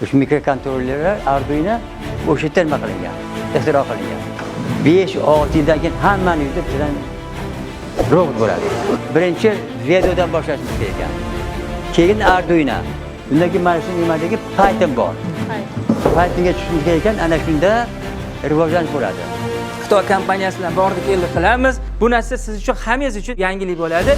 O'sha mikrokontrollerlar Arduino o'sha yerda nima qilingan, ixtiro qilingan. 5-6 yildan keyin hammani yuzida bizdan robot bo'ladi. Birinchi videodan boshlashimiz kerak ekan. Keyin Arduino. Undan keyin mana shu nimadagi Python bor. Pythonga tushishimiz kerak ekan, ana shunda rivojlanish bo'ladi. Xitoy kompaniyasi bilan bordi keldi qilamiz. Bu narsa siz uchun, hammangiz uchun yangilik bo'ladi.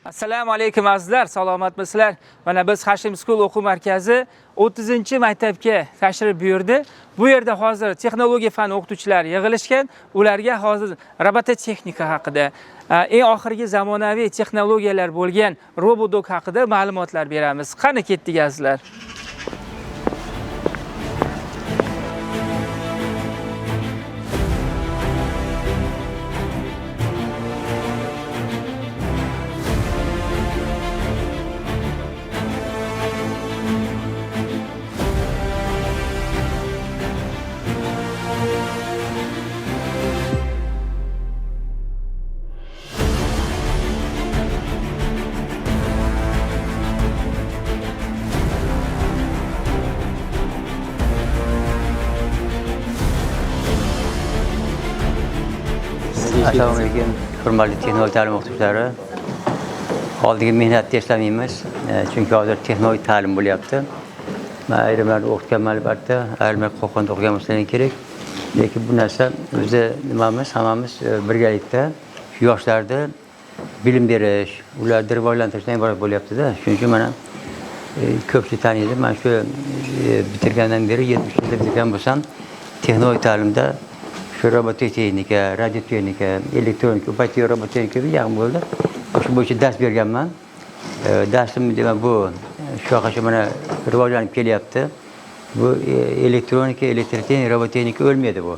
Assalomu alaykum azizlar, salomatmisizlar? Mana biz Hashim School o'quv markazi 30-maktabga tashrif buyurdi. Bu yerda hozir texnologiya fani o'qituvchilari yig'ilishgan. Ularga hozir robototexnika haqida, eng oxirgi zamonaviy texnologiyalar bo'lgan Robodog haqida ma'lumotlar beramiz. Qani ketdik azizlar. Assalomu alaykum, hurmatli texnologiya ta'lim o'qituvchilari. Oldingi mehnatni eslamaymiz, chunki hozir texnologiya ta'lim bo'lyapti. Men ayrimlarni o'qitganman albatta, ayrimlar Qo'qonda o'qigan bo'lsalar kerak. Lekin bu narsa o'zi nimamiz, hammamiz birgalikda shu yoshlarni bilim berish, ularni rivojlantirishdan iborat bo'lyapti-da. Shuning uchun mana ko'pchilik taniydi. Men shu bitirgandan beri 70 yilda bitirgan bo'lsam, texnologiya ta'limda shu robototexnika, radiotexnika, elektronika, u paytda robototexnika yaqin bo'ldi. Shu bo'yicha dars berganman. Darsim demak bu shu yoqqa mana rivojlanib kelyapti. Bu elektronika, elektrotexnika, robototexnika o'lmaydi bu.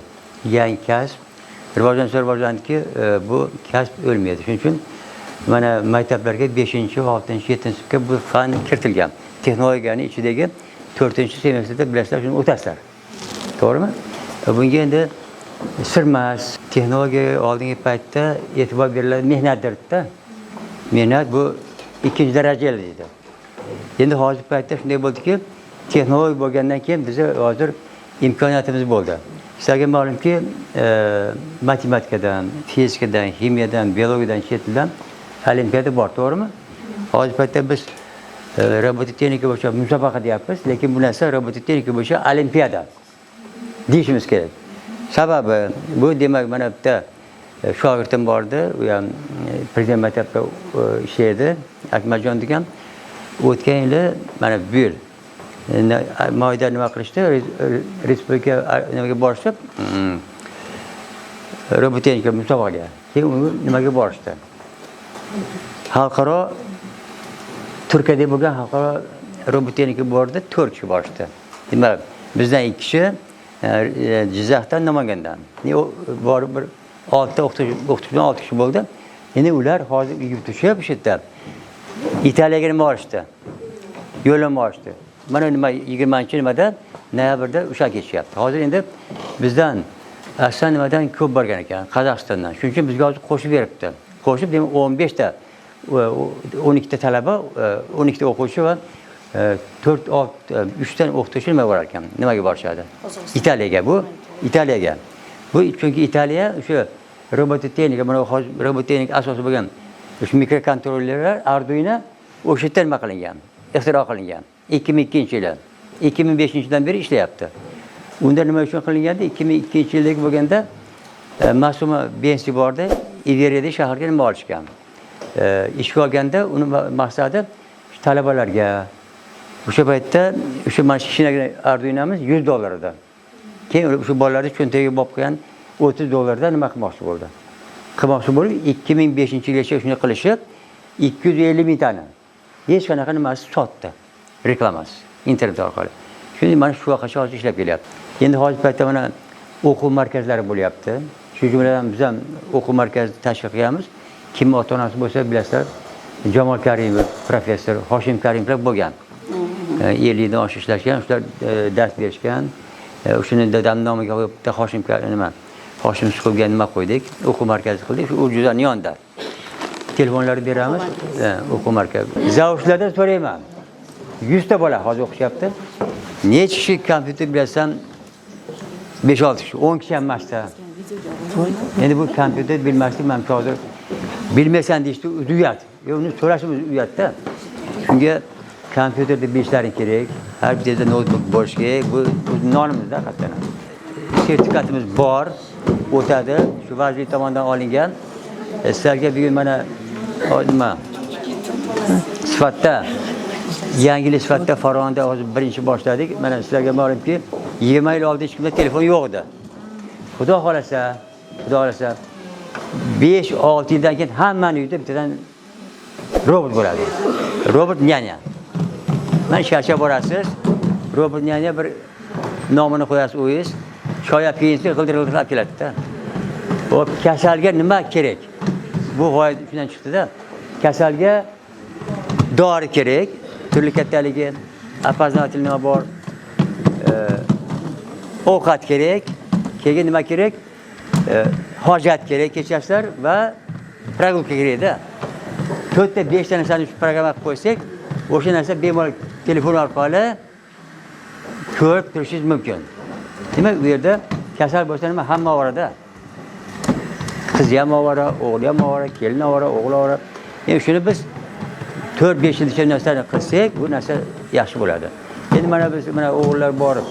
Yangi kasb rivojlansa rivojlandiki, bu kasb o'lmaydi. Shuning uchun mana maktablarga 5-chi, 6-chi, 7-sinfga bu fan kiritilgan. Texnologiyaning ichidagi 4-semestrda bilasizlar, shuni o'tasizlar. To'g'rimi? Bunga endi sirmas, texnologiya oldingi paytda e'tibor beriladi mehnatdir-da. Mehnat bu ikkinchi darajali deydi. Endi hozirgi paytda shunday bo'ldiki, texnologiya bo'lgandan keyin bizga hozir imkoniyatimiz bo'ldi. Sizlarga ma'lumki, matematikadan, fizikadan, ximiyadan, biologiyadan, chet tildan olimpiada bor, to'g'rimi? Hozirgi paytda biz robototexnika bo'yicha musobaqa deyapmiz, lekin bu narsa robototexnika bo'yicha olimpiada deyishimiz kerak. Sababi bu demak mana bitta shogirdim bordi, u ham prezident maktabda ishlaydi, Akmaljon degan. O'tgan yili mana bu yil mayda nima qilishdi, respublika nimaga borishdi? Robototexnika musobaqaga. Keyin u nimaga borishdi? Xalqaro Turkiyada bo'lgan xalqaro robototexnika bordi, 4 kishi borishdi. Demak, bizdan 2 kishi Jizzaxdan, Namangandan. Borib bir 6 o'qituvchidan 6 kishi bo'ldi. Endi ular hozir uyga tushib shu yerda Italiyaga nima borishdi? Yo'llanma borishdi. Mana nima 20-nimada noyabrda o'sha ketishyapti. Hozir endi bizdan aslan nimadan ko'p borgan ekan, Qozog'istondan. Shuning uchun bizga hozir qo'shib beribdi. Qo'shib demak 15 ta, 12 ta talaba, 12 ta o'quvchi va 4, 3 ta o'qituvchi nima borar ekan? Nimaga borishadi? Italiyaga bu, Italiyaga. Bu chunki Italiya o'sha robototexnika, mana hozir robototexnika asosi bo'lgan o'sha mikrokontrollerlar Arduino o'sha yerda nima qilingan? Ixtiro qilingan. 2002-yili. 2005-yildan beri ishlayapti. Unda nima uchun qilingandi? 2002-yildagi bo'lganda Masuma Bensi bordi, Iveriyada shaharga nima olishgan. Ishga olganda uni maqsadi talabalarga o'sha paytda o'sha mana shu kichkinagina Arduinomiz $100 edi. Keyin o'sha bolalarni cho'ntagiga olib qo'ygan $30 nima qilmoqchi bo'ldi? Qilmoqchi bo'lib 2005-yilgacha shuni qilishib 250 ming tani hech qanaqa nimasi sotdi. Reklamasi internet orqali. Shuni mana shu vaqtgacha hozir ishlab kelyapti. Endi hozirgi paytda mana o'quv markazlari bo'lyapti. Shu jumladan biz ham o'quv markazi tashkil qilganmiz. Kim ota-onasi bo'lsa bilasizlar, Jamol Karimov, professor Hoshim Karimovlar bo'lgan. 50 yildan oshiq ishlashgan, shular dars berishgan. O'shani dadam nomiga qo'yib bitta Hoshim nima, Hoshim Suqulga nima qo'ydik, o'quv markazi qildik, shu Urjuzani yonida. Telefonlarni beramiz. O'quv markazi. Zavchlardan so'rayman. 100 ta bola hozir o'qishyapti. Necha kishi kompyuter bilasan? 5-6 kishi, 10 kishi ham emasda. Endi bu kompyuter bilmaslik manimcha hozir bilmaysan deyishdi, o'zi uyat. Yo'q, uni so'rashimiz uyatda. Shunga kompyuterni bilishlaring kerak. Har bittada noutbuk bo'lishi kerak. Bu nonimizda haqiqatan. Sertifikatimiz bor, o'tadi. Shu vazirlik tomonidan olingan. Sizlarga bugun mana nima sifatda yangilik sifatida Farg'onada hozir birinchi boshladik. Mana sizlarga ma'lumki, 20 yil oldin hech kimda telefon yo'q edi. Xudo xolasa, Xudo xolasa 5-6 yildan keyin hammani uyida bittadan robot bo'ladi. Robot няня. Mana shaharcha borasiz, robot няня bir nomini qo'yasiz o'zingiz, choy olib kelgingiz g'ildir-g'ildir olib keladi-da. Hop, kasalga nima kerak? Bu g'oya shundan chiqdi-da. Kasalga dori kerak, turli kattaligi, опознаватель nima bor, ovqat kerak, keyin nima kerak? Hojat kerak kechasizlar va прогулка kerakda. 4 ta 5 ta narsani shu programma qilib qo'ysak, o'sha narsa bemalol telefon orqali ko'rib turishingiz mumkin. Demak, u yerda kasal bo'lsa nima hamma orada. Qizi ham ovora, o'g'li ham ovora, kelin ovora, o'g'li ovora. Endi shuni biz 4-5 yil ichida narsani qilsak, bu narsa yaxshi bo'ladi. Endi mana biz mana o'g'illar borib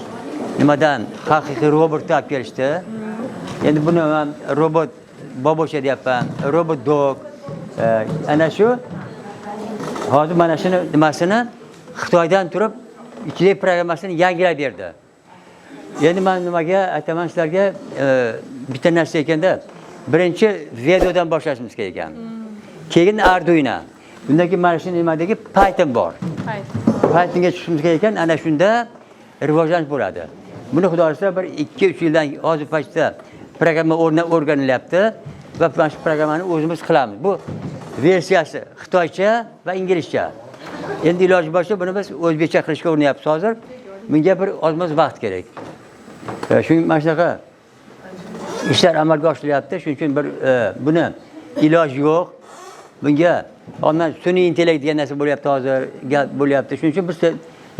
nimadan haqiqiy robotni olib kelishdi. Endi buni man robot bobocha deyapman, robot dog. Ana shu hozir mana shuni nimasini Xitoydan turib ichidagi programmasini yangilab berdi. Endi men nimaga aytaman sizlarga, bitta narsa ekanda, birinchi videodan boshlashimiz kerak ekan. Keyin Arduino. Undan keyin mana shu nimadagi Python bor. Pythonga tushishimiz kerak ekan, ana shunda rivojlanish bo'ladi. Buni Xudo xohlasa bir 2-3 yildan hozir paytda programma o'rganilyapti va mana shu programmani o'zimiz qilamiz. Bu versiyasi xitoycha va inglizcha. Endi iloji boricha buni biz o'zbekcha qilishga urinyapmiz hozir. Bunga bir ozmoz vaqt kerak. Shu mana shunaqa ishlar amalga oshirilyapti. Shuning uchun bir buni iloji yo'q. Bunga ondan sun'iy intellekt degan narsa bo'lyapti hozir, gap bo'lyapti. Shuning uchun biz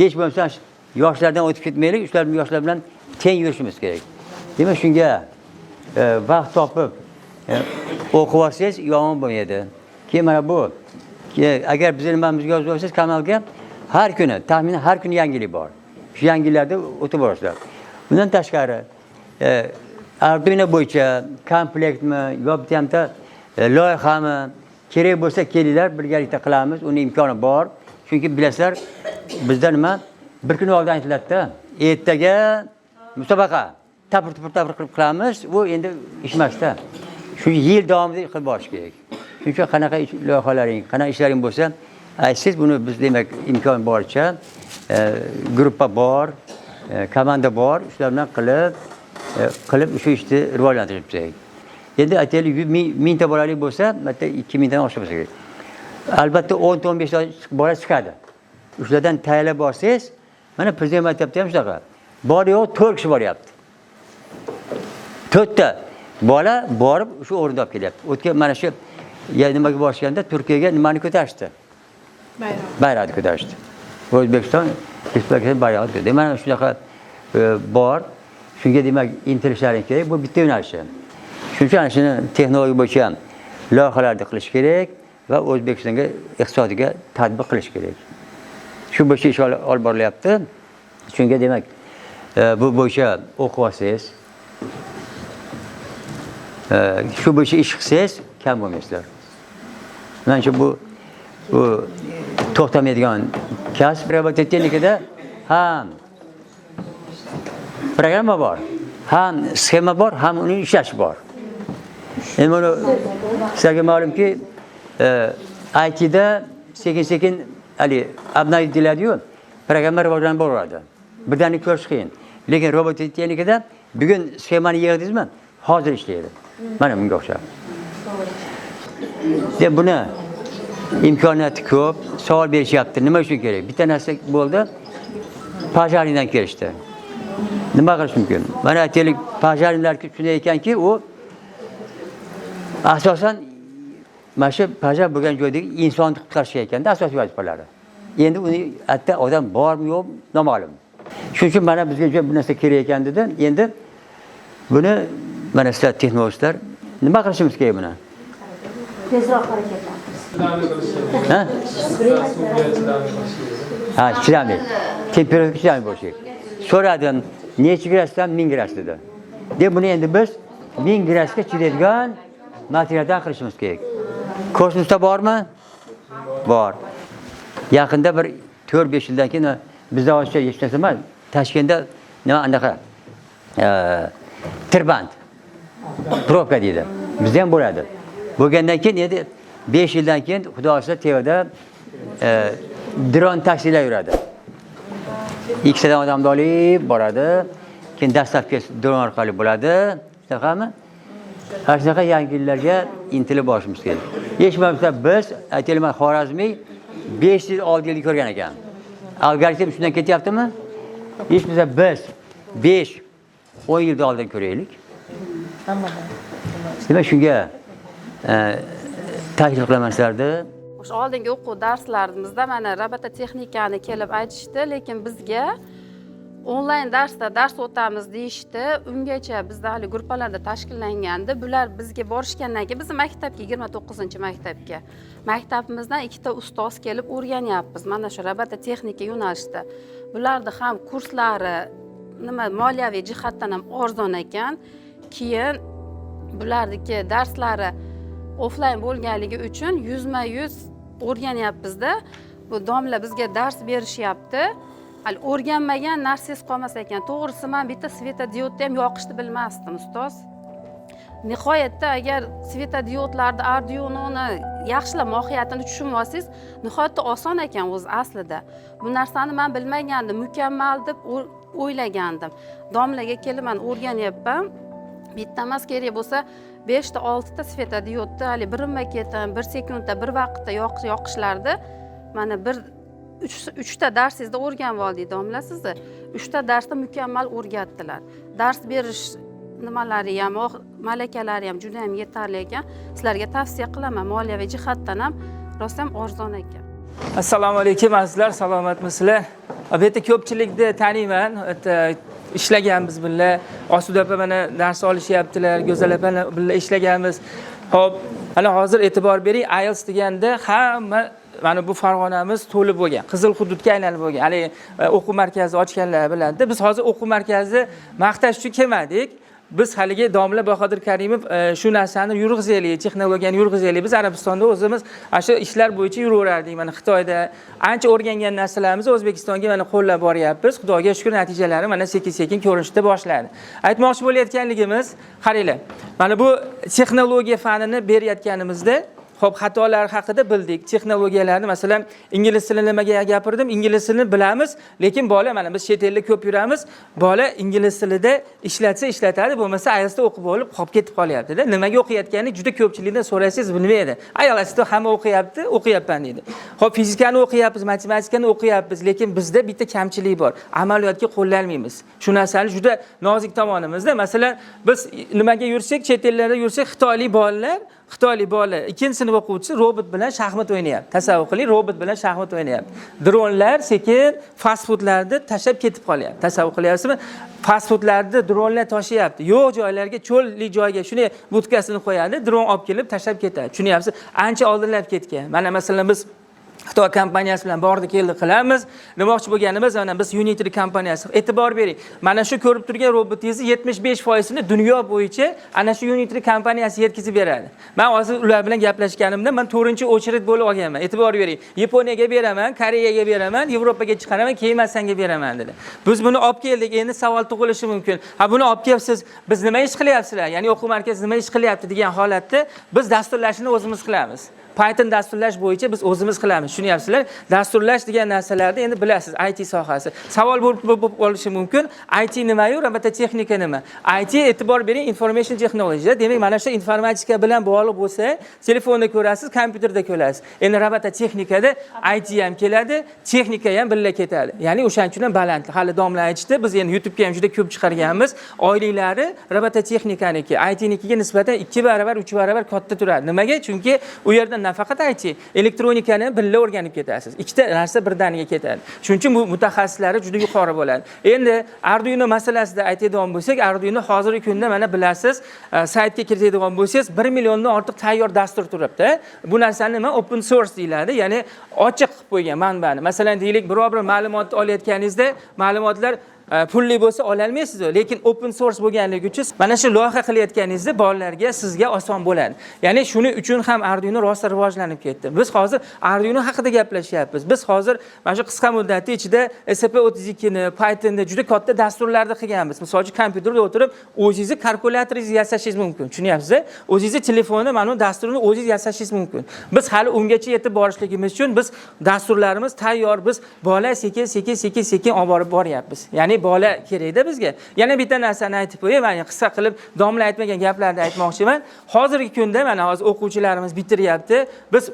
hech bo'lmasa yoshlardan o'tib ketmaylik, shular yoshlar bilan teng yurishimiz kerak. Demak, shunga vaqt topib o'qib olsangiz yomon bo'lmaydi. Keyin mana bu agar bizni nimamizga yozib olsangiz kanalga har kuni, taxminan har kuni yangilik bor. Shu yangiliklarda o'tib borasizlar. Bundan tashqari Arduino bo'yicha komplektmi yo bitta loyihami kerak bo'lsa kelinglar, birgalikda qilamiz. Uni imkoni bor. Chunki bilasizlar, bizda nima bir kun oldin aytiladi-da, ertaga musobaqa tapir-tupur tapir qilib qilamiz. Bu endi ish emas-da. Shu yil davomida qilib borish kerak. Shuning uchun qanaqa loyihalaring, qanaqa ishlaring bo'lsa, aytsangiz, buni biz demak imkon boricha gruppa bor, komanda bor, shular bilan qilib shu ishni rivojlantirib kerak. Endi aytaylik, 1000 ta bolalik bo'lsa, bitta 2000 tadan oshiq bo'lsa kerak. Albatta 10 ta 15 ta bola chiqadi. Shulardan tayyorlab borsangiz, mana prezident maktabda ham shunaqa. Bor yo'q 4 kishi boryapti. 4 ta bola borib shu o'rinda olib kelyapti. O'tgan mana shu ya nimaga borishganda Turkiyaga nimani ko'tarishdi? Bayroq. Bayroqni ko'tarishdi. O'zbekiston Respublikasi bayrog'ini ko'tardi. Mana shunaqa bor. Shunga demak intilishlaring kerak. Bu bitta yo'nalishi. Shuning uchun ana shuni texnologiya bo'yicha ham loyihalarni qilish kerak va O'zbekistonga iqtisodiga tatbiq qilish kerak. Shu bo'yicha ish olib borilyapti. Shunga demak bu bo'yicha o'qib olsangiz, shu bo'yicha ish qilsangiz kam bo'lmaysizlar. Manimcha bu to'xtamaydigan kasb. Robototexnikada ham programma bor, ham sxema bor, ham uning ishlashi bor. Endi buni sizlarga ma'lumki, ITda sekin-sekin haligi обновить deyiladi-yu, programma rivojlanib boraveradi. Birdaniga ko'rish qiyin. Lekin robototexnikada bugun sxemani yig'dingizmi, hozir ishlaydi. Mana bunga o'xshab. Deb buni imkoniyati ko'p, savol berishyapti. Nima uchun kerak? Bitta narsa bo'ldi. Пожарный dan kelishdi. Nima qilish mumkin? Mana aytaylik, пожарный lar shunday ekanki, u asosan Mana shu пожар bo'lgan joydagi insonni qutqarish kerak ekanda asosiy vazifalari. Endi uni hatto odam bormi, yo'qmi, noma'lum. Shuning uchun mana bizga juda bu narsa kerak ekan dedi. Endi buni mana sizlar texnologistlar nima qilishimiz kerak buni? Tezroq harakatlantirsin. Ha? Ha, chidamli. Temperatura chidamli bo'lishi kerak. So'radim, necha gradusdan? 1000 gradus dedi. Deb buni endi biz 1000 gradusga chidaydigan materialdan qilishimiz kerak. Kosmosda bormi? Bor. Yaqinda bir 4-5 yildan keyin bizda hozircha hech narsa emas. Toshkentda nima anaqa tirband, пробка deydi. Bizda ham bo'ladi. Bo'lgandan keyin endi 5 yildan keyin, Xudo xohlasa, TVda dron taksilar yuradi. Ikkitadan odamni olib boradi. Keyin доставка dron orqali bo'ladi. Shunaqami? Ana shunaqa yangi yillarga intilib borishimiz kerak. Hech bo'lmasa biz, aytaylik, man Xorazmiy 5 yil oldingi ko'rgan ekan. Algoritm shundan ketyaptimi? Hech bo'lmasa biz 5 10 yil oldin ko'raylik. Demak, shunga taklif qilaman sizlarni. O'sha oldingi o'quv darslarimizda mana robototexnikani kelib aytishdi, lekin bizga onlayn darsda dars o'tamiz deyishdi. Ungacha bizda hali gruppalarda tashkillangandi. Bular bizga borishgandan keyin bizni maktabga, 29-maktabga, maktabimizdan ikkita ustoz kelib o'rganyapmiz mana shu robototexnika yo'nalishida. Bularni ham kurslari nima, moliyaviy jihatdan ham arzon ekan. Keyin bularniki darslari offlayn bo'lganligi uchun 100ma-100 o'rganyapmizda. Bu domla bizga dars berishyapti. Hali o'rganmagan narsangiz qolmas ekan. To'g'risi, man bitta svetodiodni ham yoqishni bilmasdim, ustoz. Nihoyatda agar svetodiodlarni, Arduinoni yaxshilab mohiyatini tushunib olsangiz, nihoyatda oson ekan o'zi aslida. Bu narsani man bilmagandim, mukammal deb o'ylagandim. Domlaga kelib man o'rganyapman. Bitta emas, kerak bo'lsa beshta, oltita svetodiodni hali birinma ketin bir sekundda, bir vaqtda yoqishlardi. Mana bir uchta darsingizda o'rganib oldik, domla. Sizni uchta darsda mukammal o'rgatdilar. Dars berish nimalari ham, malakalari ham juda ham yetarli ekan. Sizlarga tavsiya qilaman, moliyaviy jihatdan ham rostdan arzon ekan. Assalomu alaykum, azizlar, salomatmisizlar? Bu yerda ko'pchilikni taniyman. Bu yerda ishlaganmiz birga. Osuda opa mana dars olishyaptilar, Go'zal opa birga ishlaganmiz. Xo'p, mana hozir e'tibor bering, IELTS deganda hamma mana bu Farg'onamiz to'lib bo'lgan, qizil hududga aylanib bo'lgan. Hali o'quv markazi ochganlar biladi. Biz hozir o'quv markazi maqtash uchun kelmadik. Biz haligi domla Bahodir Karimov shu narsani yurg'izaylik, texnologiyani yurg'izaylik. Biz Arabistonda o'zimiz ana shu ishlar bo'yicha yuraverardik. Mana Xitoyda ancha o'rgangan narsalarimizni O'zbekistonga mana qo'llab boryapmiz. Xudoga shukr, natijalari mana sekin-sekin ko'rinishda boshladi. Aytmoqchi bo'layotganligimiz, qaranglar. Mana bu texnologiya fanini berayotganimizda, xo'p, xatolar haqida bildik. Texnologiyalarni, masalan, ingliz tilini nimaga gapirdim? Ingliz tilini bilamiz, lekin bola, mana biz chet elda ko'p yuramiz. Bola ingliz tilida ishlatsa ishlatadi, bo'lmasa IELTSda o'qib olib qolib ketib qolyapti-da. Nimaga o'qiyotganini juda ko'pchilikdan so'rasangiz bilmaydi. IELTSda hamma o'qiyapti, o'qiyapman deydi. Xo'p, fizikani o'qiyapmiz, matematikani o'qiyapmiz, lekin bizda bitta kamchilik bor. Amaliyotga qo'llanmaymiz. Shu narsani juda nozik tomonimizda. Masalan, biz nimaga yursak, chet ellarda yursak, xitoylik bolalar ikkinchi sinf o'quvchisi robot bilan shaxmat o'ynayapti. Tasavvur qiling, robot bilan shaxmat o'ynayapti. Dronlar sekin fast foodlarni tashlab ketib qolyapti. Tasavvur qilyapsizmi? Fast foodlarni dronlar tashyapti. Yo'q joylarga, cho'llik joyga shunday budkasini qo'yadi, dron olib kelib tashlab ketadi. Tushunyapsiz? Ancha oldinlab ketgan. Mana masalan, biz Xitoy kompaniyasi bilan bordi keldi qilamiz. Demoqchi bo'lganimiz, mana biz Unitree kompaniyasi. E'tibor bering. Mana shu ko'rib turgan robotingizni 75%ini dunyo bo'yicha ana shu Unitree kompaniyasi yetkazib beradi. Men hozir ular bilan gaplashganimda men 4-очередь bo'lib olganman. E'tibor bering. Yaponiyaga beraman, Koreyaga beraman, Yevropaga chiqaraman, keyin men senga beraman dedi. Biz buni olib keldik. Endi savol tug'ilishi mumkin. Ha, buni olib kelibsiz, biz nima ish qilyapsizlar? Ya'ni o'quv markazi nima ish qilyapti degan holatda biz dasturlashni o'zimiz qilamiz. Python dasturlash bo'yicha biz o'zimiz qilamiz. Tushunyapsizlar? Dasturlash degan narsalarni endi bilasiz, IT sohasi. Savol bo'lib qolishi mumkin. IT nima-yu, robototexnika nima? IT, e'tibor bering, information technology. Demak, mana shu informatika bilan bog'liq bo'lsa, telefonda ko'rasiz, kompyuterda ko'rasiz. Endi robototexnikada IT ham keladi, texnika ham birga ketadi. Ya'ni o'shaning uchun ham baland. Hali domla aytishdi, biz endi YouTube'ga ham juda ko'p chiqarganmiz. Oyliklari robototexnikaniki ITnikiga nisbatan 2 barobar, 3 barobar katta turadi. Nimaga? Chunki u yerda nafaqat IT, elektronikani birga o'rganib ketasiz. Ikkita narsa birdaniga ketadi. Shuning uchun bu mutaxassislari juda yuqori bo'ladi. Endi Arduino masalasida aytadigan bo'lsak, Arduino hozirgi kunda mana bilasiz, saytga kiradigan bo'lsangiz 1 milliondan ortiq tayyor dastur turibdi. Bu narsani nima, open source deyiladi, ya'ni ochiq qilib qo'ygan manbani. Masalan, deylik, biror bir ma'lumotni olayotganingizda ma'lumotlar pulli bo'lsa ololmaysiz, lekin open source bo'lganligi uchun mana shu loyiha qilayotganingizda bolalarga, sizga oson bo'ladi. Ya'ni shuning uchun ham Arduino rosa rivojlanib ketdi. Biz hozir Arduino haqida gaplashyapmiz. Biz hozir mana shu qisqa muddatda ichida ESP32 ni, Pythonni juda katta dasturlarni qilganmiz. Misol uchun, kompyuterda o'tirib o'zingizni kalkulyatoringizni yasashingiz mumkin. Tushunyapsiz? O'zingizni telefonni mana bu dasturini o'zingiz yasashingiz mumkin. Biz hali ungacha yetib borishligimiz uchun biz dasturlarimiz tayyor, biz bola sekin sekin sekin sekin olib borib boryapmiz. Ya'ni bola kerakda bizga. Yana bitta narsani aytib qo'yay, mana qisqa qilib domla aytmagan gaplarni aytmoqchiman. Hozirgi kunda mana hozir o'quvchilarimiz bitiryapti. Biz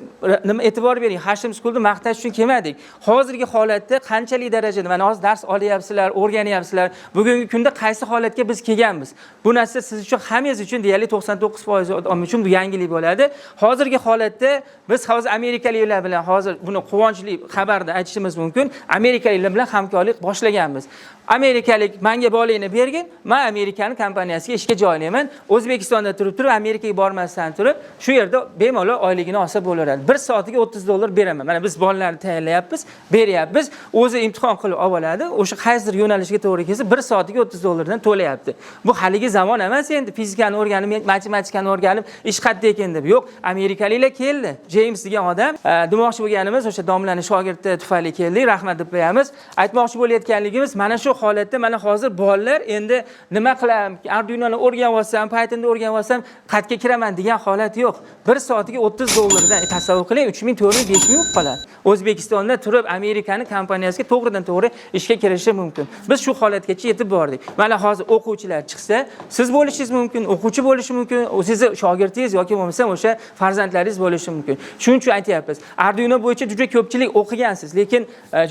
nima, e'tibor bering, Hashim Schoolni maqtash uchun kelmadik. Hozirgi holatda qanchalik darajada mana hozir dars olyapsizlar, o'rganyapsizlar. Bugungi kunda qaysi holatga biz kelganmiz? Bu narsa siz uchun, hammangiz uchun, deyarli 99% odam uchun bu yangilik bo'ladi. Hozirgi holatda biz hozir amerikaliklar bilan, hozir buni quvonchli xabarni aytishimiz mumkin. Amerikaliklar bilan hamkorlik boshlaganmiz. Amerikalik menga bolangni bergin, men Amerikani kompaniyasiga ishga joylayman. O'zbekistonda turib turib, Amerikaga bormasdan turib, shu yerda bemalol oyligini olsa bo'laveradi. Bir soatiga 30 dollar beraman. Mana biz bolalarni tayyorlayapmiz, beryapmiz. O'zi imtihon qilib olib oladi. O'sha qaysidir yo'nalishga to'g'ri kelsa, bir soatiga 30 dollardan to'layapti. Bu haligi zamon emas endi, fizikani o'rganib, matematikani o'rganib, ish qayerda ekan deb. Yo'q, amerikaliklar keldi. James degan odam, demoqchi bo'lganimiz, o'sha domlani shogirdi tufayli keldik, rahmat deb qo'yamiz. Aytmoqchi bo'layotganligimiz, mana shu holatda mana hozir bolalar endi nima qilaman, Arduino'ni o'rganib olsam, Pythonni o'rganib olsam, qayerga kiraman degan holat yo'q. Bir soatiga 30 dollardan, tasavvur qiling, 3400, 5000 bo'lib qoladi. O'zbekistonda turib Amerikani kompaniyasiga to'g'ridan to'g'ri ishga kirishi mumkin. Biz shu holatgacha yetib bordik. Mana hozir o'quvchilar chiqsa, siz bo'lishingiz mumkin, o'quvchi bo'lishi mumkin, sizni shogirdingiz yoki bo'lmasam o'sha farzandlaringiz bo'lishi mumkin. Shuning uchun aytyapmiz. Arduino bo'yicha juda ko'pchilik o'qigansiz, lekin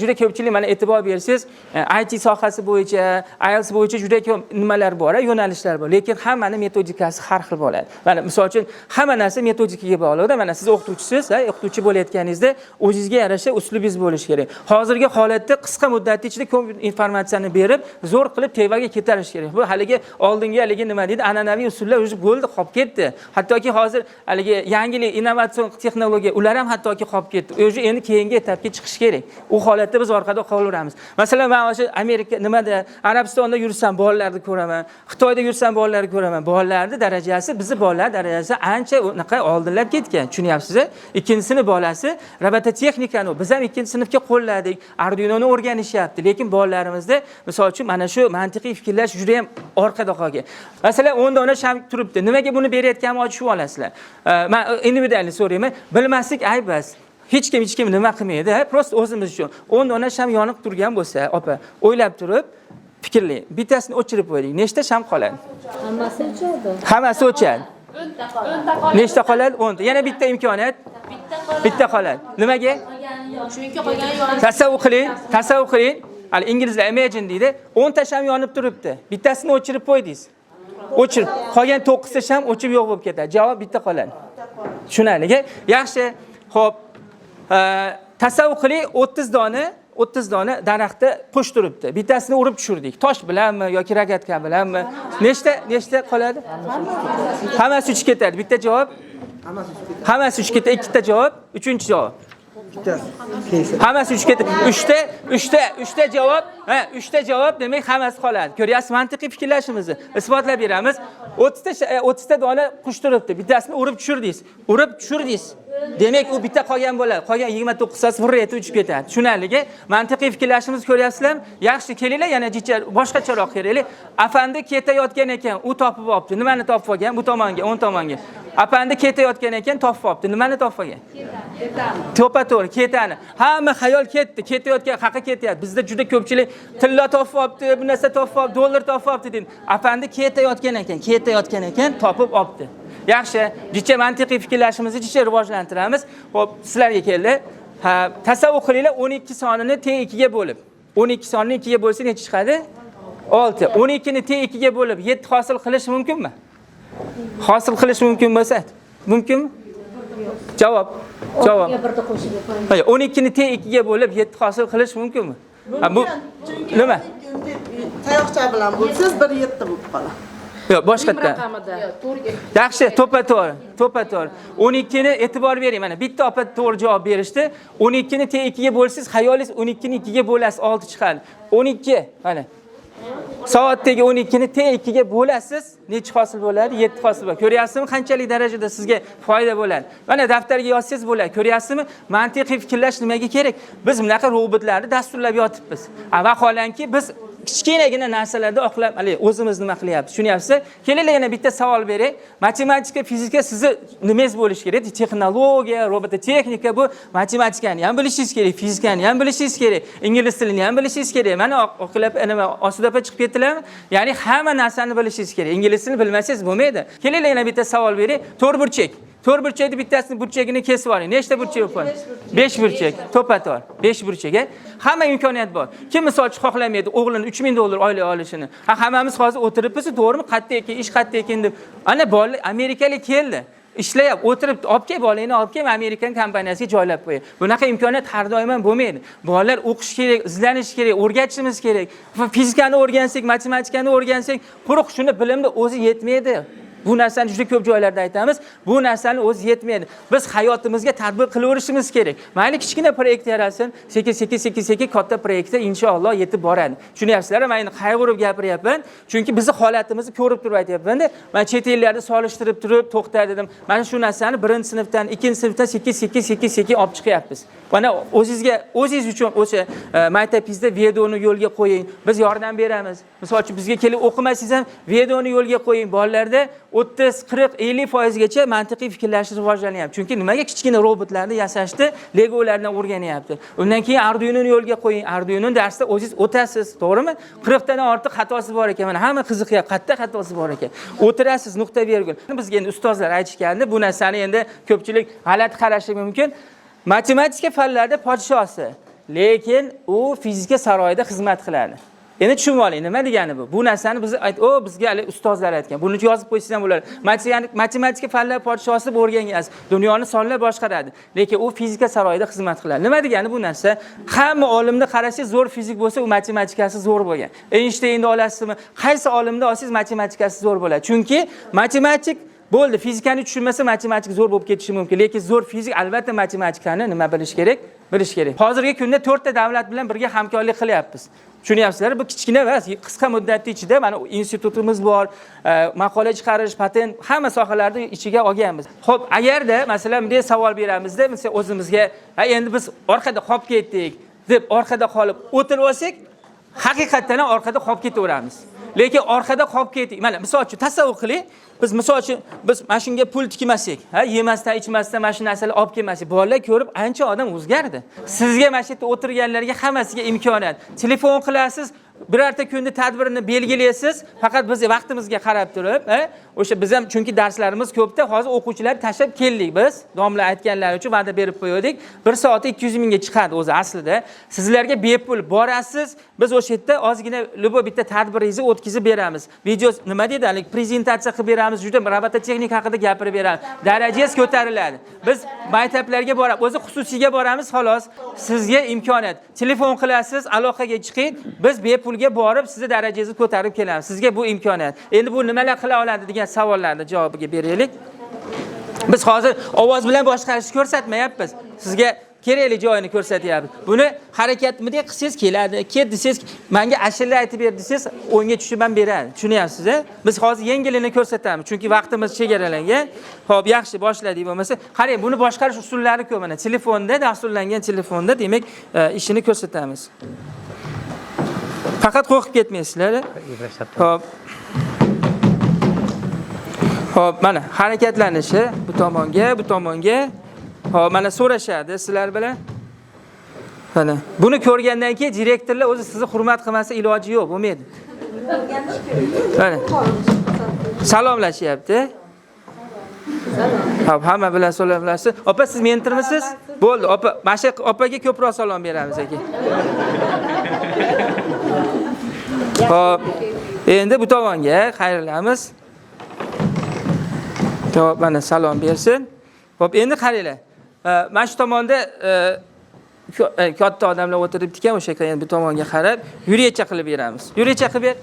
juda ko'pchilik, mana e'tibor bersangiz, IT sohasi bo'yicha, IELTS bo'yicha juda ko'p nimalar bor, yo'nalishlar bor, lekin hammani metodikasi har xil bo'ladi. Mana misol uchun, hamma narsa metodikaga bog'liqda. Mana siz o'qituvchisiz, ha, o'qituvchi bo'layotganingizda o'zingizga yarasha uslubingiz bo'lishi kerak. Hozirgi holatda qisqa muddat ichida ko'p informatsiyani berib, zo'r qilib tevaga ketarish kerak. Bu haligi oldingi haligi nima deydi, an'anaviy usullar уже bo'ldi, qolib ketdi. Hattoki hozir haligi yangilik, innovatsion texnologiya, ular ham hattoki qolib ketdi. Уже endi keyingi etapga chiqish kerak. U holatda biz orqada qolaveramiz. Masalan, men o'sha Amerika nimada, Arabistonda yursam bolalarni ko'raman, Xitoyda yursam bolalarni ko'raman. Bolalarni darajasi bizni bolalar darajasi ancha unaqa oldinlab ketgan. Tushunyapsiz? Ikkinchi sinf bolasi robototexnikani biz ham ikkinchi sinfga qo'lladik. Arduino'ni o'rganishyapti, lekin bolalarimizda misol uchun mana shu mantiqiy fikrlash juda ham orqada qolgan. Masalan, 10 dona sham turibdi. Nimaga buni berayotganimni tushunib olasizlar. Men individualni so'rayman. Bilmaslik ayb emas. Hech kim hech kim nima qilmaydi, ha? Просто o'zimiz uchun. 10 dona sham yonib turgan bo'lsa, opa, o'ylab turib fikrlang. Bittasini o'chirib qo'ying. Nechta sham qoladi? Hammasi o'chadi. Hammasi o'chadi. Nechta qoladi? 10 ta. Yana bitta imkoniyat. Bitta qoladi. Nimaga? Chunki qolgani yonib. Tasavvur qiling, tasavvur qiling. Hali inglizlar imagine deydi. 10 ta sham yonib turibdi. Bittasini o'chirib qo'ydingiz. O'chirib, qolgan 9 ta sham o'chib yo'q bo'lib ketadi. Javob bitta qoladi. Tushunarli? Yaxshi. Xo'p. Tasavvur qiling, 30 dona daraxtda qush turibdi. Bittasini urib tushirdik. Tosh bilanmi yoki rogatka bilanmi? Nechta qoladi? Hammasi uchib ketadi. Bitta javob. Hammasi uchib ketadi. Ikkita javob, uchinchi javob. Hammasi uchib ketadi. Uchta javob, ha, uchta javob, demak hammasi qoladi. Ko'ryapsiz, mantiqiy fikrlashimizni isbotlab beramiz. 30 ta 30 ta dona qush turibdi. Bittasini urib tushirdingiz. Urib tushirdingiz. Demak, u bitta qolgan bo'ladi. Qolgan 29 tasi vur etib uchib ketadi. Tushunarligi? Mantiqiy fikrlashimizni ko'ryapsizlarmi? Yaxshi, kelinglar, yana jicha boshqacharoq kelaylik. Afandi ketayotgan ekan, u topib olibdi. Nimani topib olgan? Bu tomonga, o'ng tomonga. Afandi ketayotgan ekan, topib olibdi. Nimani topib olgan? To'pa-to'g'ri, ketani. Hamma xayol ketdi, ketayotgan haqi ketyapti. Bizda juda ko'pchilik tilla topib olibdi, bu narsa topib olibdi, dollar topib olibdi deydi. Afandi ketayotgan ekan, ketayotgan ekan, topib olibdi. Yaxshi, jicha mantiqiy fikrlashimizni jicha rivojlantiramiz. Xo'p, sizlarga keldi. Ha, tasavvur qilinglar, 12 sonini teng 2 ga bo'lib. 12 sonini 2 ga bo'lsa necha chiqadi? 6. 12 ni teng 2 ga bo'lib 7 hosil qilish mumkinmi? Hosil qilish mumkin bo'lsa, mumkinmi? Javob. Javob. Oltiga birni qo'shib qo'ying. Hayır, 12 ni teng 2 ga bo'lib 7 hosil qilish mumkinmi? Ha, bu Chunki nima? Tayoqcha bilan bo'lsangiz 1.7 bo'lib qoladi. Yo'q, boshqatdan. Yaxshi, to'ppa-to'g'ri, to'ppa-to'g'ri. 12 ni e'tibor bering, mana bitta opa to'g'ri javob berishdi. 12 ni teng 2 ga bo'lsangiz, xayolingiz 12 ni 2 ga bo'lasiz, 6 chiqadi. 12, mana. Soatdagi 12 ni teng 2 ga bo'lasiz, necha hosil bo'ladi? 7 hosil bo'ladi. Ko'ryapsizmi, qanchalik darajada sizga foyda bo'ladi? Mana daftarga yozsangiz bo'ladi. Ko'ryapsizmi? Mantiqiy fikrlash nimaga kerak? Biz bunaqa robotlarni dasturlab yotibmiz. Vaholanki biz kichkinagina narsalarda oqlab, hali o'zimiz nima qilyapmiz? Tushunyapsiz? Kelinglar, yana bitta savol beray. Matematika, fizika sizni nimangiz bo'lishi kerak? Texnologiya, robototexnika, bu matematikani ham bilishingiz kerak, fizikani ham bilishingiz kerak, ingliz tilini ham bilishingiz kerak. Mana oqlab nima Osuda opa chiqib ketdilarmi? Ya'ni hamma narsani bilishingiz kerak. Ingliz tilini bilmasangiz bo'lmaydi. Kelinglar, yana bitta savol beray. To'rtburchak. To'rtburchakni bittasini burchagini kesib oling. Nechta burchak bo'ladi? 5 burchak. To'ppa-to'g'ri. 5 burchak. Hamma imkoniyat bor. Kim misol uchun xohlamaydi o'g'lini 3000 dollar oylik olishini? Ha, hammamiz hozir o'tiribmiz, to'g'rimi? Qayerda ekan, ish qayerda ekan deb. Ana bolalar amerikalik keldi. Ishlayapti, o'tiribdi, olib kel bolangni, olib kel, Amerikan kompaniyasiga joylab qo'y. Bunaqa imkoniyat har doim ham bo'lmaydi. Bolalar o'qish kerak, izlanish kerak, o'rgatishimiz kerak. Fizikani o'rgansak, matematikani o'rgansak, quruq shuni bilimni o'zi yetmaydi. Bu narsani juda ko'p joylarda aytamiz. Bu narsani o'zi yetmaydi. Biz hayotimizga tatbiq qilaverishimiz kerak. Mayli kichkina proyekt yarasin, sekin sekin sekin sekin katta proyektga inshaalloh yetib boradi. Tushunyapsizlar? Men endi qayg'urib gapiryapman. Chunki bizni holatimizni ko'rib turib aytyapman-da. Men chet ellarda solishtirib turib to'xta dedim. Mana shu narsani 1-sinfdan, 2-sinfdan sekin sekin sekin sekin olib chiqyapmiz. Mana o'zingizga, o'zingiz uchun o'sha maktabingizda videoni yo'lga qo'ying. Biz yordam beramiz. Misol uchun bizga kelib o'qimasangiz ham videoni yo'lga qo'ying. Bolalarda 30, 40, 50 foizgacha mantiqiy fikrlash rivojlanyapti. Chunki nimaga kichkina robotlarni yasashni Legolardan o'rganyapti. Undan keyin Arduino'ni yo'lga qo'ying. Arduino darsda o'zingiz o'tasiz, to'g'rimi? 40 tadan ortiq xatosi bor ekan. Mana hamma qiziqyapti. Qayerda xatosi bor ekan? O'tirasiz, nuqta vergul. Bizga endi ustozlar aytishgandi, bu narsani endi ko'pchilik g'alati qarashi mumkin. Matematika fanlarida podshosi, lekin u fizika saroyida xizmat qiladi. Endi tushunib oling, nima degani bu? Bu narsani biz ayt, o bizga hali ustozlar aytgan. Buni yozib qo'ysangiz ham bo'ladi. Matematika fanlar podshosi deb o'rgangansiz. Dunyoni sonlar boshqaradi. Lekin u fizika saroyida xizmat qiladi. Nima degani bu narsa? Hamma olimni qarasangiz zo'r fizik bo'lsa, u matematikasi zo'r bo'lgan. Eynshteynni olasizmi? Qaysi olimni olsangiz matematikasi zo'r bo'ladi. Chunki matematik bo'ldi, fizikani tushunmasa matematik zo'r bo'lib ketishi mumkin, lekin zo'r fizik albatta matematikani nima bilish kerak? Bilish kerak. Hozirgi kunda 4 ta davlat bilan birga hamkorlik qilyapmiz. Tushunyapsizlar? Bu kichkina emas, qisqa muddatda ichida mana institutimiz bor, maqola chiqarish, patent, hamma sohalarni ichiga olganmiz. Xo'p, agarda masalan bunday savol beramizda, masalan o'zimizga, ha endi biz orqada qolib ketdik deb orqada qolib o'tirib olsak, haqiqatdan ham orqada qolib ketaveramiz. Lekin orqada qolib ketdik. Mana misol uchun tasavvur qiling, biz misol uchun biz mana shunga pul tikmasak, ha, yemasdan, ichmasdan mana shu narsalarni olib kelmasak, bolalar ko'rib ancha odam o'zgardi. Sizga mana shu yerda o'tirganlarga hammasiga imkoniyat. Telefon qilasiz, birorta kunda tadbirini belgilaysiz, faqat biz vaqtimizga qarab turib, ha, o'sha biz ham chunki darslarimiz ko'pda, hozir o'quvchilar tashlab keldik biz. Domla aytganlari uchun va'da berib qo'ydik. 1 soatda 200 mingga chiqadi o'zi aslida. Sizlarga bepul borasiz, biz o'sha yerda ozgina любой bitta tadbiringizni o'tkazib beramiz. Video nima deydi, haligi prezentatsiya qilib beramiz, juda robototexnika haqida gapirib beramiz. Darajangiz ko'tariladi. Biz maktablarga borib, o'zi xususiyga boramiz, xolos. Sizga imkoniyat. Telefon qilasiz, aloqaga chiqing, biz bepulga borib sizni darajangizni ko'tarib kelamiz. Sizga bu imkoniyat. Endi bu nimalar qila oladi degan savollarni javobiga beraylik. Biz hozir ovoz bilan boshqarishni ko'rsatmayapmiz. Sizga Kerakli joyini ko'rsatyapmiz. Buni harakatni qilsangiz keladi, ket desangiz, menga ashula aytib ber desangiz, o'ngga tushib ham beradi. Tushunyapsiz, a? Biz hozir yengilini ko'rsatamiz, chunki vaqtimiz chegaralangan. Xo'p, yaxshi boshladik bo'lmasa. Qarang, buni boshqarish usullari ko'p mana. Telefonda, dasturlangan telefonda, demak, ishini ko'rsatamiz. Faqat qo'rqib ketmaysizlar. Xo'p. Xo'p, mana harakatlanishi bu tomonga, bu tomonga. Xo'p, mana so'rashadi sizlar bilan. Mana buni ko'rgandan keyin direktorlar o'zi sizni hurmat qilmasa iloji yo'q, bo'lmaydi. Mana salomlashyapti. Xo'p, hamma bilan salomlashdi. Opa, siz mentormisiz? Bo'ldi, opa, mana shu opaga ko'proq salom beramiz aka. Xo'p, endi bu tomonga qayrilamiz. Xo'p, mana salom bersin. Xo'p, endi qaranglar. Mana shu tomonda katta odamlar o'tiribdi ekan, o'sha endi bu tomonga qarab yuriycha qilib beramiz. Yuriycha qilib ber.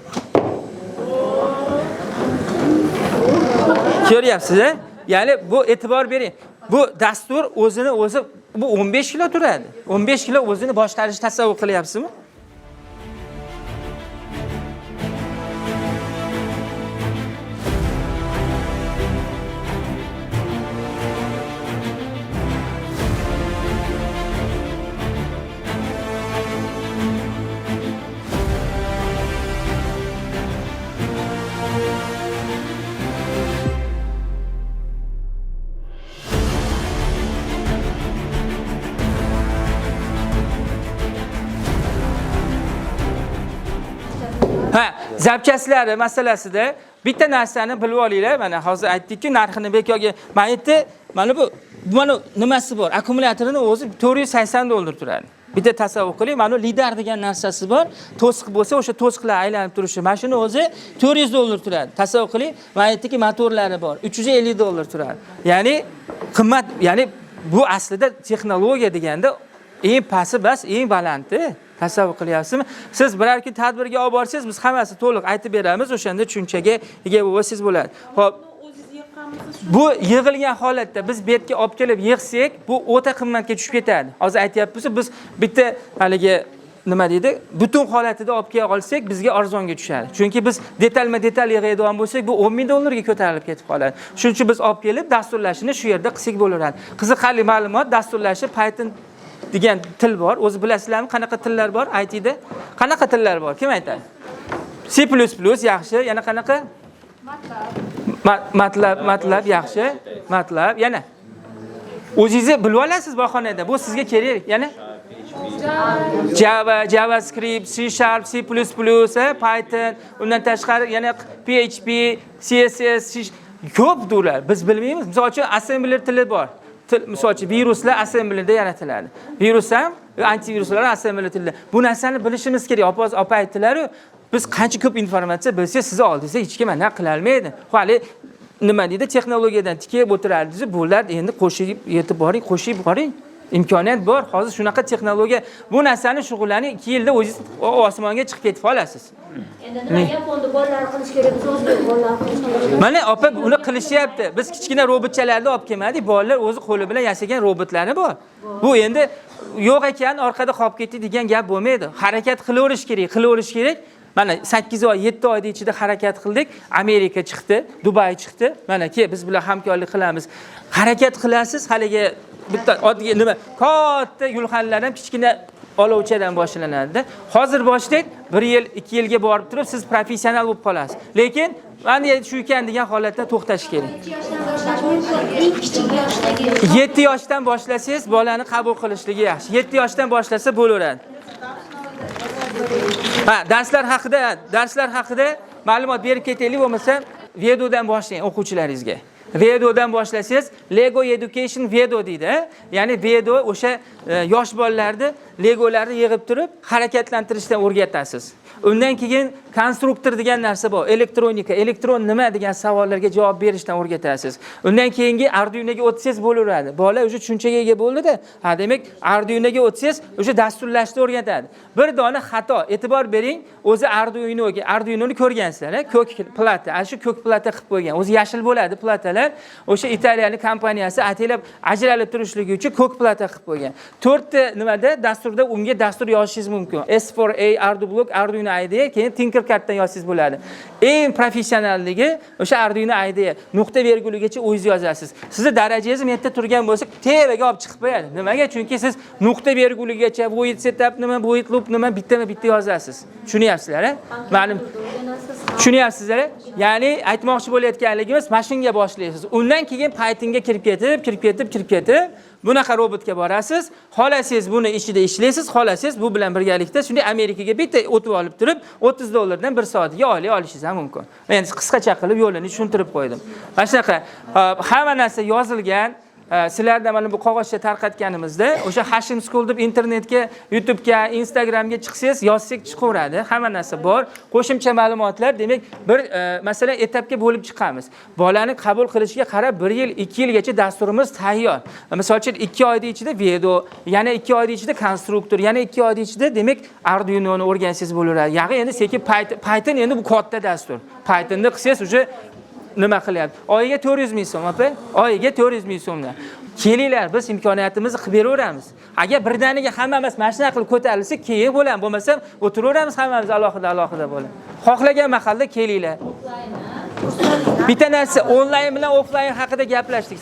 Ko'ryapsiz, a? Ya'ni bu e'tibor bering. Bu dastur o'zini o'zi bu 15 kilo turadi. 15 kilo o'zini boshqarishni tasavvur qilyapsizmi? Ha, zapchastlari masalasida bitta narsani bilib olinglar. Mana hozir aytdik-ku, narxini bekorga. Mana yerda mana bu mana nimasi bor? Akkumulyatorini o'zi 480 dollar turadi. Bitta tasavvur qiling, mana bu lidar degan narsasi bor. To'siq bo'lsa, o'sha to'siqlar aylanib turishi. Mana shuni o'zi 400 dollar turadi. Tasavvur qiling, mana yerdagi motorlari bor. 350 dollar turadi. Ya'ni qimmat, ya'ni bu aslida texnologiya deganda eng pasti bas, eng balanti. Tasavvur qilyapsizmi? Siz biror kun tadbirga olib borsangiz, biz hammasi to'liq aytib beramiz, o'shanda tushunchaga ega bo'lsangiz bo'ladi. Xo'p, bu yig'ilgan holatda biz bu yerga olib kelib yig'sak, bu o'ta qimmatga tushib ketadi. Hozir aytyapmiz, biz bitta haligi nima deydi, butun holatida olib kela olsak, bizga arzonga tushadi. Chunki biz detalma-detal yig'adigan bo'lsak, bu 10 ming dollarga ko'tarilib ketib qoladi. Shuning uchun biz olib kelib dasturlashini shu yerda qilsak bo'laveradi. Qiziqarli ma'lumot, dasturlashi Python degan til bor. O'zi bilasizlarmi, qanaqa tillar bor I T da? Qanaqa tillar bor? Kim aytadi? C++ yaxshi, yana qanaqa? MATLAB. MATLAB yaxshi. MATLAB yana. O'zingizni bilib olasiz bahonada. Bu sizga kerak. Yana Java, JavaScript, C Sharp, C++, Python, undan tashqari yana PHP, CSS, C ko'p ular. Biz bilmaymiz. Misol uchun assembler tili bor. Til, misol uchun viruslar assemblerda yaratiladi. Virus ham, antiviruslar ham assembler tilida. Bu narsani bilishimiz kerak. Opa, opa aytdilar-ku, biz qancha ko'p informatsiya bilsak, sizni oldingizda hech kim anaqa qila olmaydi. Hali nima deydi, texnologiyadan tikib o'tirardingiz, bular endi qo'shib yetib boring, qo'shib boring. Imkoniyat bor. Hozir shunaqa texnologiya, bu narsani shug'ullaning, 2 yilda o'zingiz osmonga chiqib ketib qolasiz. Endi nima Yaponda bolalar qilish kerak, biz o'zbek bolalar qilish kerak. Mana opa uni qilishyapti. Biz kichkina robotchalarni olib kelmadik, bolalar o'zi qo'li bilan yasagan robotlari bor. Bu endi yo'q ekan, orqada qolib ketdi degan gap bo'lmaydi. Harakat qilaverish kerak, qilaverish kerak. Mana 8 oy, 7 oyning ichida harakat qildik. Amerika chiqdi, Dubay chiqdi. Mana ki biz bilan hamkorlik qilamiz. Harakat qilasiz, haligi bitta oddiy nima, katta gulxanlar ham kichkina olovchadan boshlanadi. Hozir boshlang, 1 yil, 2 yilga borib turib siz professional bo'lib qolasiz. Lekin mana shu ekan degan holatda to'xtash kerak. 7 yoshdan boshlash mumkin. Eng kichik yoshdagi. 7 yoshdan boshlasangiz bolani qabul qilishligi yaxshi. 7 yoshdan boshlasa bo'laveradi. Ha, darslar haqida ma'lumot berib ketaylik, bo'lmasa Vedodan boshlang o'quvchilaringizga. Vedodan boshlasangiz, Lego Education Vedo deydi, ha? Ya'ni Vedo o'sha yosh bolalarni Legolarni yig'ib turib harakatlantirishdan o'rgatasiz. Undan keyin konstruktor degan narsa bor, elektronika, elektron nima degan savollarga javob berishdan o'rgatasiz. Undan keyingi Arduinoga o'tsangiz bo'laveradi. Bola o'sha tushunchaga ega bo'ldi-da. Ha, demak, Arduinoga o'tsangiz o'sha dasturlashni o'rgatadi. Bir dona xato, e'tibor bering, o'zi Arduinoga, Arduinoni ko'rgansizlar, ha? Ko'k plata, ana shu ko'k plata qilib qo'ygan. O'zi yashil bo'ladi platalar. bolalar. O'sha italiyalik kompaniyasi ataylab ajralib turishligi uchun ko'k plata qilib qo'ygan. 4 ta nimada dasturda unga dastur yozishingiz mumkin. S4A, Ardublock, Arduino IDE, keyin Tinkercad'dan yozsangiz bo'ladi. Eng professionalligi o'sha Arduino IDE. Nuqta verguligacha o'zingiz yozasiz. Sizni darajangiz yerda turgan bo'lsa, tepaga olib chiqib qo'yadi. Nimaga? Chunki siz nuqta verguligacha void setup nima, void loop nima bittama-bitta yozasiz. Tushunyapsizlar, a? Ma'lum. Tushunyapsizlar? Ya'ni aytmoqchi bo'layotganligimiz, mana shunga boshlaysiz. Undan keyin Pythonga kirib ketib, kirib ketib, kirib ketib, bunaqa robotga borasiz. Xohlasangiz buni ichida ishlaysiz, xohlasangiz bu bilan birgalikda shunday Amerikaga bitta o'tib olib turib, $30 dan 1 soatga oylik olishingiz ham mumkin. Men qisqacha qilib yo'lini tushuntirib qo'ydim. Mana shunaqa hamma narsa yozilgan. Sizlarda mana bu qog'ozcha tarqatganimizda o'sha Hashim School deb internetga, YouTube'ga, Instagramga chiqsangiz, yozsak chiqaveradi. Hamma narsa bor. Qo'shimcha ma'lumotlar, demak, bir masalan, etapga bo'lib chiqamiz. Bolani qabul qilishiga qarab 1 yil, 2 yilgacha dasturimiz tayyor. Misol uchun, 2 oyda ichida video, yana 2 oyda ichida konstruktor, yana 2 oyda ichida, demak, Arduino'ni o'rgansangiz bo'laveradi. Ya'ni endi sekin Python, endi bu katta dastur. Pythonni qilsangiz уже nima qilyapti? Oyiga 400 ming so'm, opa. Oyiga 400 ming so'mdan. Kelinglar, biz imkoniyatimizni qilib beraveramiz. Agar birdaniga hammamiz mana shunaqa qilib ko'tarilsak, keyin bo'ladi, bo'lmasam o'tiraveramiz hammamiz alohida alohida bo'lib. Xohlagan mahalda kelinglar. Bitta narsa, onlayn bilan offlayn haqida gaplashdik.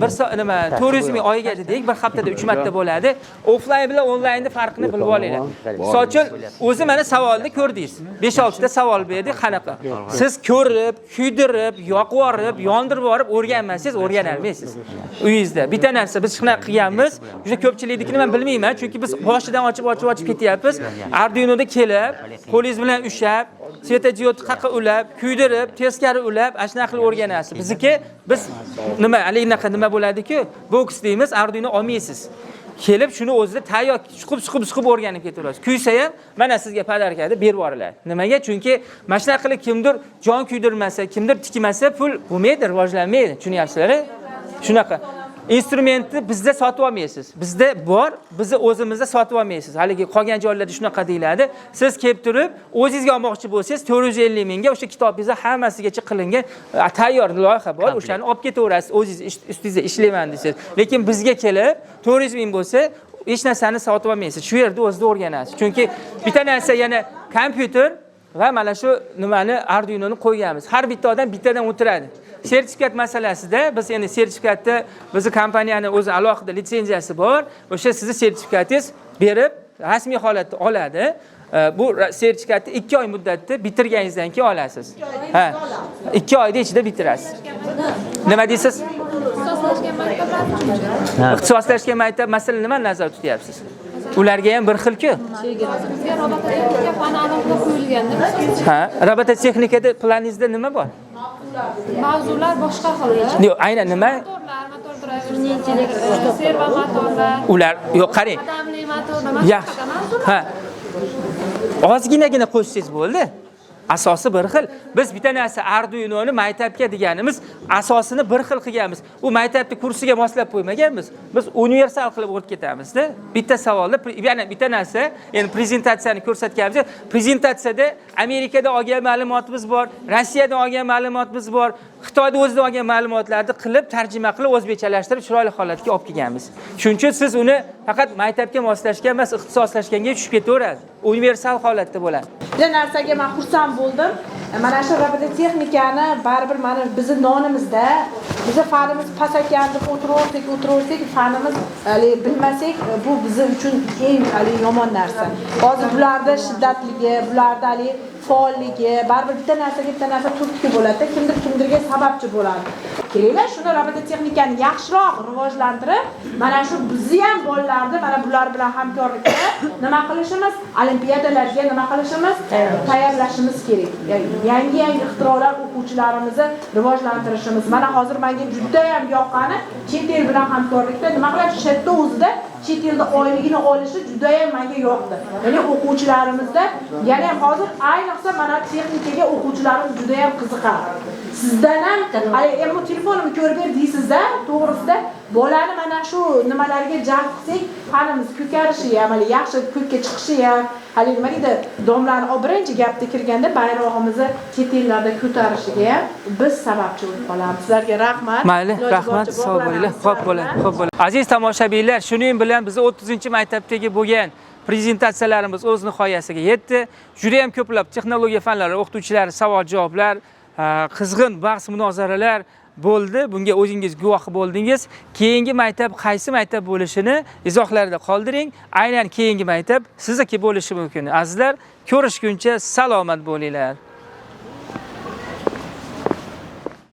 Bir nima 400 ming oyiga dedik, bir haftada 3 marta bo'ladi. Offlayn bilan onlaynni farqini bilib olinglar. Misol uchun, o'zi mana savolni ko'rdingiz. 5-6 ta savol berdik, qanaqa? Siz ko'rib, kuydirib, yoqib yuborib, yondirib yuborib o'rganmasangiz, o'rgana olmaysiz. Uyingizda. Bitta narsa, biz shunaqa qilganmiz. Juda ko'pchiliknikini men bilmayman, chunki biz boshidan ochib, ochib, ochib ketyapmiz. Arduinoda kelib, qo'lingiz bilan ushlab, svetodiod qayerqa ulab, kuydirib, teskari ulab, ana shunaqa qilib o'rganasiz. Bizniki biz nima, haligi unaqa nima bo'ladi-ku, boks deymiz, Arduino olmaysiz. Kelib shuni o'zida tayyor chiqib, chiqib, chiqib o'rganib ketaverasiz. Kuysa ham mana sizga подарка deb berib yuboriladi. Nimaga? Chunki mana shunaqa qilib kimdir jon kuydirmasa, kimdir tikmasa, pul bo'lmaydi, rivojlanmaydi. Tushunyapsizlar? Shunaqa. Instrumentni bizda sotib olmaysiz. Bizda bor, bizni o'zimizda sotib olmaysiz. Haligi qolgan joylarda shunaqa deyiladi. Siz kelib turib, o'zingizga olmoqchi bo'lsangiz, 450 mingga o'sha kitobingizda hammasigacha qilingan tayyor loyiha bor. O'shani olib ketaverasiz, o'zingiz ustingizda ishlayman desangiz. Lekin bizga kelib 400 ming bo'lsa, hech narsani sotib olmaysiz. Shu yerda o'zida o'rganasiz. Chunki bitta narsa, yana kompyuter va mana shu nimani, Arduino'ni qo'yganmiz. Har bitta odam bittadan o'tiradi. Sertifikat masalasida biz endi sertifikatni, bizni kompaniyani o'zi alohida litsenziyasi bor. O'sha sizni sertifikatingiz berib, rasmiy holatda oladi. Bu sertifikatni 2 oy muddatda bitirganingizdan keyin olasiz. Ha. 2 oyda ichida bitirasiz. Nima deysiz? Ixtisoslashgan maktablar uchun. Ixtisoslashgan maktab, masalan, nimani nazarda tutyapsiz? Ularga ham bir xil-ku. Bizga robototexnika fani alohida qo'yilganda. Ha, robototexnikada planingizda nima bor? Mavzular boshqa xilda. Yo'q, aynan nima? Motorlar, motor driver, servo motorlar, Ular, yo'q, qarang. qadamli motorlar, Yaxshi. mavzular. Ha. Ozginagina qo'shsangiz bo'ldi. Asosi bir xil. Biz bitta narsa, Arduino'ni maktabga deganimiz, asosini bir xil qilganmiz. U maktabni kursiga moslab qo'ymaganmiz. Biz universal qilib o'tib ketamizda. Bitta savolda, yana bitta narsa, endi prezentatsiyani ko'rsatganmiz. Prezentatsiyada Amerikada olgan ma'lumotimiz bor, Rossiyadan olgan ma'lumotimiz bor, Xitoyda o'zida olgan ma'lumotlarni qilib, tarjima qilib, o'zbekchalashtirib, chiroyli holatga olib kelganmiz. Shuning uchun siz uni faqat maktabga moslashgan emas, ixtisoslashganga tushib ketaveradi. Universal holatda bo'ladi. Bitta narsaga man xursand bo'ldim. Mana shu robototexnikani baribir mana bizni nonimizda, bizni fanimiz past ekan deb o'tiraversak, o'tiraversak, fanimiz haligi bilmasak, bu bizni uchun eng haligi yomon narsa. Hozir bularda shiddatligi, bularda haligi faolligi, baribir bitta narsaga bitta narsa turtki bo'ladi, kimdir kimdirga sababchi bo'ladi. Kelinglar, shuni robototexnikani yaxshiroq rivojlantirib, mana shu bizni ham bolalarni mana bular bilan hamkorlikda nima qilishimiz, olimpiadalarga nima qilishimiz, tayyorlashimiz kerak. Yangi yangi ixtirolar o'quvchilarimizni rivojlantirishimiz. Mana hozir menga juda ham yoqqani, chet el bilan hamkorlikda nima qiladi, shu yerda o'zida chet elda oyligini olishi juda ham menga yoqdi. Ya'ni o'quvchilarimizda yana ham hozir ayniqsa mana texnikaga o'quvchilarimiz juda ham qiziqadi. Sizdan ham, "Ay, bu telefonimni ko'rib ber" deysizda, to'g'risida. Bolani mana shu nimalarga jalb qilsak, fanimiz ko'karishi ham, hali yaxshi ko'kka chiqishi ham, hali nima deydi, domlani birinchi gapda kirganda bayrog'imizni chet ellarda ko'tarishiga ham biz sababchi bo'lib qolamiz. Sizlarga rahmat. Mayli, Iloji rahmat, boricha sog' bo'linglar. bog'lanamiz Xo'p bo'ling, sizlar xo'p bo'ling. Aziz tomoshabinlar, shuning bilan biz 30-maktabdagi bo'lgan prezentatsiyalarimiz o'z nihoyasiga yetdi. Juda ham ko'plab texnologiya fanlari o'qituvchilari savol javoblar, qizg'in bahs munozaralar bo'ldi. Bunga o'zingiz guvoh bo'ldingiz. Keyingi maktab qaysi maktab bo'lishini izohlarda qoldiring. Aynan keyingi maktab sizniki bo'lishi mumkin. Azizlar, ko'rishguncha salomat bo'linglar.